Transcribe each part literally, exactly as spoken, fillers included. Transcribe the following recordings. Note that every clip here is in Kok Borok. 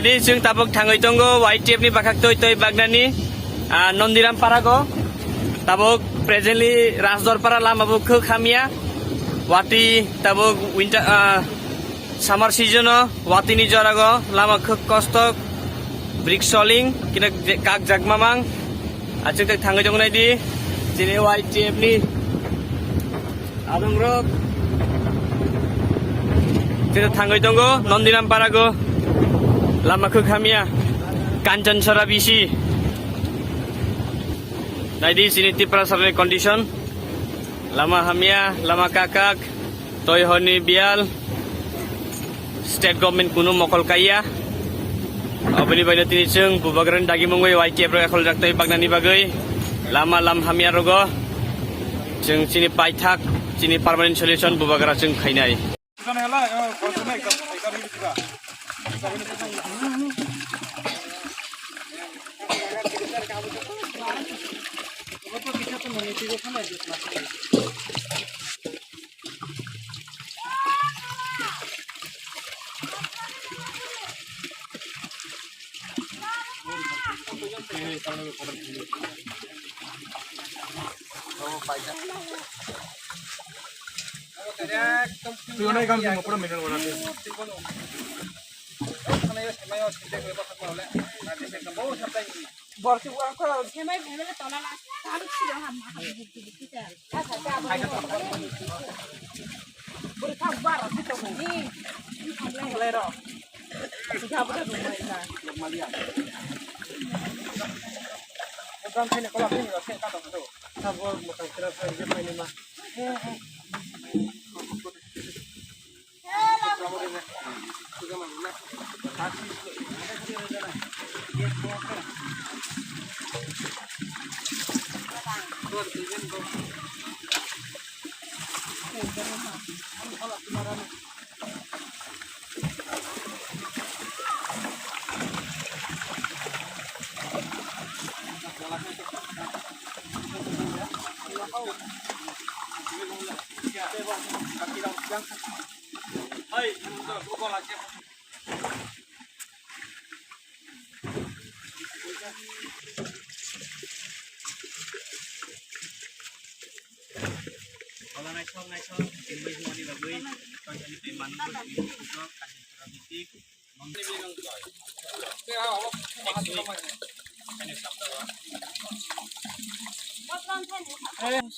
Chwng tabuk thangwi tongo Y T F ni bakhak toi toi bagnani, ah, Nondiram Parago. Tabuk presently Rajdor Para lama bo khuk hamya. Wati tabuk winter, ah, summer season o watini jorago lama khuk kosto, brick soling, kina je-, kak jak mamang. Achuk tak thangwi tongo naidi, chini Y T F ni adongrok. Chini thangwi tongo Nondiram Parago, lama khuk hamya, Kanchanchara B C. Naidi chini Tiprasarani condition, lama hamya, lama kakak, toi horni bial. State government kunu mokol kaiya. Oboni baino tini chwng bubagrani dagi mungwi Y T F rok ekhol jak tei bagnani bagwi lama lam hamya rogo. Chwng chini paithak, chini permanent solution bubagra chwng khainai. Borok se uang ko semai bumele tona na, tam siro ham. Bwrwi kha bar rok se tongo ni. Ni khamlai rok. Kha bwrwi rok mai kha. Program thani kola thani rok se ka tong do. Sabo motang kira sa je mai ni ma.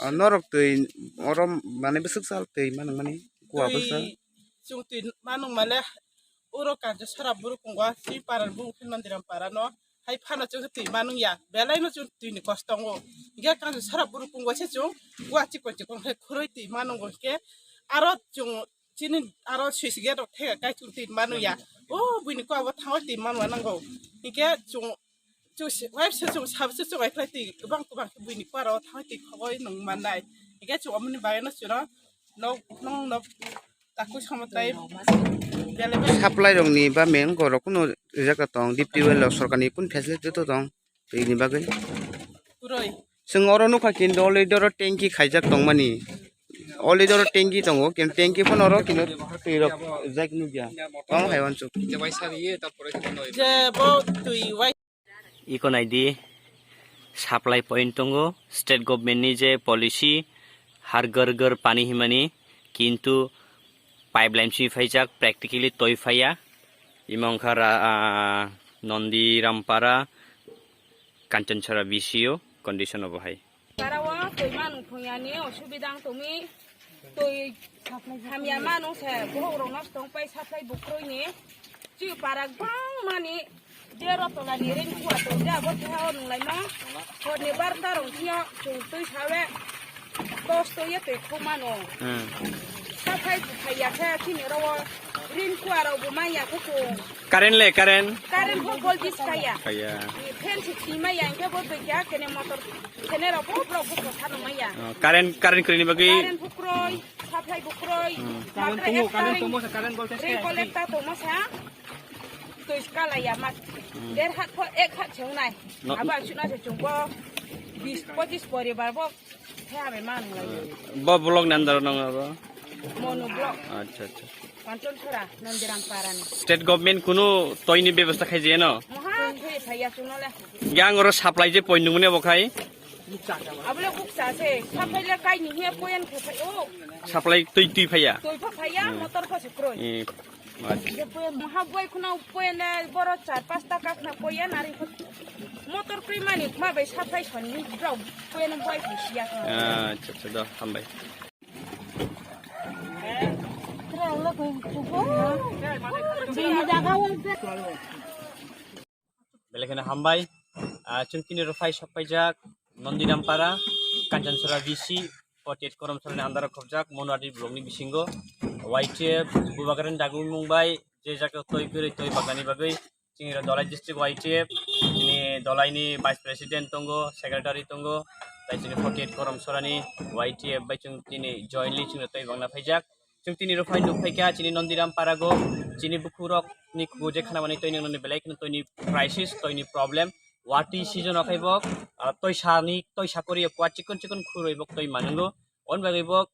Ah, norok twi oro manwi bwswk sal twi manwng mani kua bwsa. Twi, chwng twi manwng male oro Kanchasara Burukungo twi para ni bumung khe Nondiram para no hai phano chwng twi manwng ya, belai no chwng twi ni kosto tongo. Hinkhe Kanchasara Burukungo se chwng kua chikon chikon khe khurui twi manwng hinkhe aro chwng chini aro switch gate rok thega kai chwng twi manu ya. O buini kok abo thangwi twi manma nango. Hinkhe chwng, chwng si-, wife se chwng sabo se chwng ai khlai twi kwbang kwbang khe buini kok aro thangwi twi khogwi nung mannai. Hinkhe chwng omoni bagwi no chwng no nok, nok, nok takui samo tai bele bele. Supply rok ni ba meng gorok kuno rijak tong, deep tubewell rok sorkar ni kun facility to tong? Twi ni bagwi. Puroi. Chwng oro nukha kinto already oro tanki khaijak tongmani. Already oro tanki tongo, kinto tanki phano oro kinto twi rok jak nukya. Tong hai wansuk. Je bo twi wai. Iko naidi, supply point tongo, state government ni je policy, har ghar ghar pani himani, kintu pipeline si phaijak, practically toi phaiya. Imo wngkha ra-, ah, Nondiram Para, Kanchanchara B C O condition obo hai. Para o twi manung thungyani osubida wng tongmi, twi hamya manung se bohrok nosto wng pai supply bukrui ni. Chwi para bangmani je rotolani rain kuwa tong ja bo thao nung lai ma. Horni barta rok thia chwng twi sawe. Tos to ye twi khumano. Hmm. Saphai buphai ya khe chini oro o rin kuwa rok bo man ya kuku. Current le current? Current bo voltage kaya. Kaya. Ni fan si twi ma ya, hingke bo twi kya kene motor kene rok bo borok bo kotha no ma ya. Oh, current, current kwrwini bagwi? Current bo kwrwi, saphai bo kwrwi. Hmm. Matra current ekta tongo, current tongo sa, current voltage ring kaya. Collector tongma sa. Twi kala ya ma. Hmm. Der hat pho ek hat se unai. No. Abo ang chuna se chungbo bis pochis poribar bo. Bo block ni under o nang abo? Monu block. Acha, acha. Kanchanchora, Nandiram Parani. State government kunu toini bebostha khaijaya no? Moha, thwi phaiya chunole. Yang oro supply je point nungmani abo khai? Abole bukcha se, supply le kaini hiya point khe phai o. Supply twi, twi phaiya? Twi pha phaiya, Hmm. Motor pha se kroi. Eh, acha. Hiya point, moha boi khuna point le boro char pasta ka khna point nari kho. Motor kroi mani ma bai supply soni ni drop point boi khe siya kho. Ah, acha, acha, do, hambai. Belai kheno hambai. Ah, chwng tini rw phai sok paijak Nondiram Para, Kanchanchora B C, forty eight Koromchorani under o khobjak Monwadi block ni bisingo Y T F Bubagrani dagwi mung bai je jaga twi kwrwi twi bagani bagwi Chini Dolai district Y T F, chini Dolai ni vice president tongo, secretary tongo, tai chini forty eight Koromchorani Y T F bai chwng tini jointly chwng tei bangna phaijak. Chwng tini rw phai nuk phaikha chini Nondiram Parago, chini bukhurok ni kugo je khanamani twi nwngnani belai kheno twi ni crisis, twi ni problem. Watwi season o khai bo, ah, twi sani, twi sakori kwa chikon chikon khurwi bo twi manungo. On bagwi bo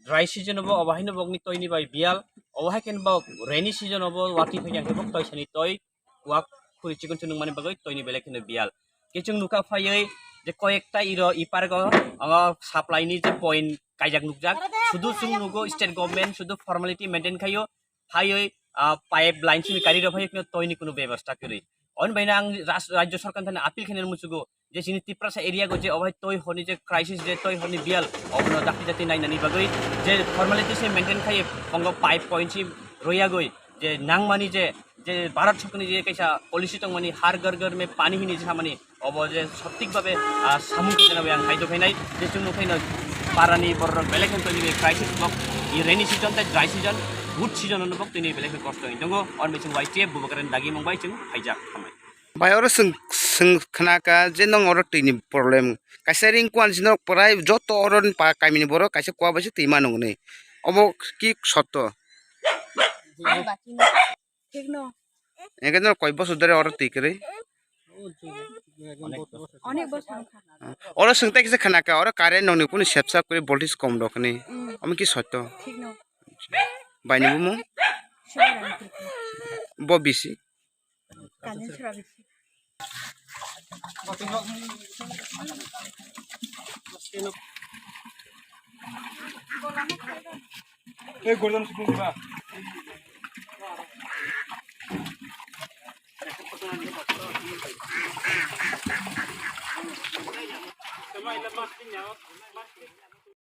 dry season obo, obo haino bokni toini bai bial, obo hai khe bo rainy season obo watwi phai khe bok toi sani toi kuak khuri chikon chunung mani bagwi toini belai kheno bial. Kichung nukha phaiwi je koyekta iro i park o, omo supply ni je point kaijak nukjak, sudu chwng nugo state government sudu formality maintain khaio, phaiwi, ah, pipeline simi kari rok phaiwi toini kunu bebostha kwrwi. On baino ang ras-, rajyo sorkar thani appeal khainani muchugo, je chini Tiprasa area go je obo hai toi horni je crisis, je toi horni bial, obono dakti dakti nainani bagwi je formality se maintain khai, bongo pipe point si royagwi je nangmani je, je Bharat sorkarni je kaisa policy tongmani Har Ghar Ghar Mein Pani hini je samani, obo je sothik babe, ah, samung khe jena ang khaito khainai, je chwng nukhaino parani borok belai khe tongni crisis block, i rainy season tei dry season, good season ono bok tini belai khe kosto wng tongo, on bai chwng Y T F Bubagrani dagi mung bai chwng phaijak hambai. Bai oro chwng, chwng khna kha je nwng oro twi ni problem. Kaisa ring kuan si norok pwrai joto oro ni pa kaimi ni borok kaisa kua bai se twi mano hwnwi. Obo ki sotto? Thik no. Engke norok koi bosor dore oro twi kwrwi? Onek bosor wngkha. Oro chwng tei kisa khna kha oro current nokni kunu sepsa kwrwi voltage kom rok hwnwi. Mm. Omo ki sotto? Thik no. Bai ni bumung? Shibarani Tripura. Bo bisi? Kanjensora bisi.